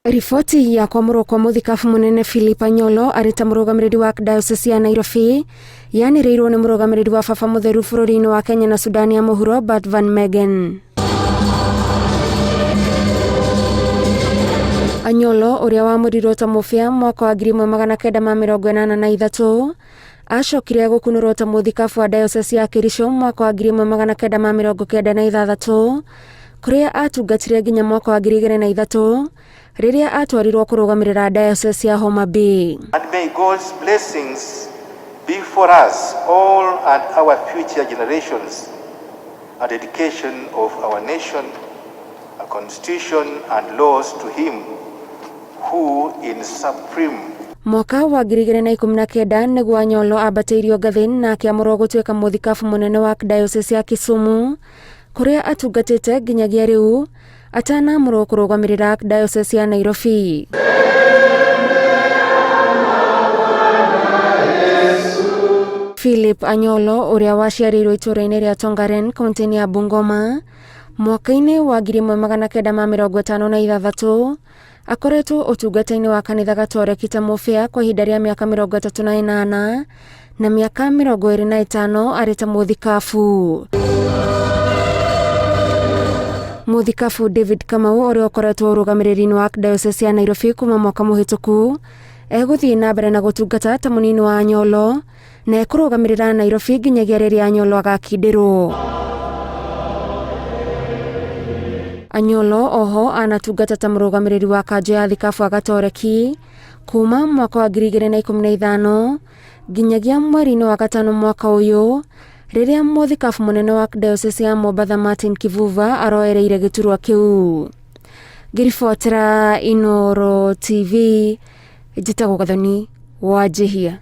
Riboti ya kwamũrwo kwa mũthikabu mũnene Philip Anyolo arĩ ta mũrũgamĩrĩri wa Diocese ya Nairobi yanĩrĩirwo nĩ mũrũgamĩrĩri wa baba mũtheru bũrũri-inĩ wa Kenya na Sudani ya mũhuro Bert Van Megen. Anyolo ũrĩa wamũrirwo ta mũbĩa mwaka wa 1983 acokire gũkunũrwo ta mũthikabu wa Diocese ya Kericho mwaka wa 1996 kũrĩa atungatire nginya mwaka wa 2003 rĩrĩa atwarirwo kũrũgamĩrĩra Diocese ya Homa Bay. And may God's blessings be for us all and our future generations, a dedication of our nation, a constitution and laws to him who in supreme Mwaka wa 2019 nĩguo Anyolo ambatĩirio ngathĩ na akĩamũrwo gũtuĩka mũthikabu mũnene wa Diocese ya Kisumu kũrĩa atungatĩte nginyagia rĩu atanamũrwo kũrũgamĩrĩra Diocese ya Nairobi. Philip Anyolo ũrĩa waciarĩirwo itũũra-inĩ rĩa Tongaren kaunti-inĩ ya Bungoma mwaka-inĩ wa 1956 akoretwo ũtungata-inĩ wa kanitha gatoreki ta mũbĩa kwa ihinda rĩa mĩaka 38 na mĩaka 25 arĩ ta mũthikabu. Mũthikabu David Kamau ũrĩa ũkoretwo ũrũgamĩrĩri-inĩ wa Diocese ya Nairobi kuma mwaka mũhĩtũku egũthiĩ na mbere na gũtungata ta mũnini wa Anyolo na ekũrũgamĩrĩra Nairobi nginyagia rĩrĩa Anyolo agakindĩrwo. Anyolo oho anatungata ta mũrũgamĩrĩri wa kanjũ ya thikabu a gatoreki kuma mwaka wa 2015 nginyagia mweri-inĩ wa gatano mwaka ũyũ rĩrĩa mũthikabu mũnene wa Diocese ya Mombatha Martin Kivuva aroereire gĩturwa kĩu. Ngĩribotera Inooro TV njĩtagwo Gathoni wa Njihia.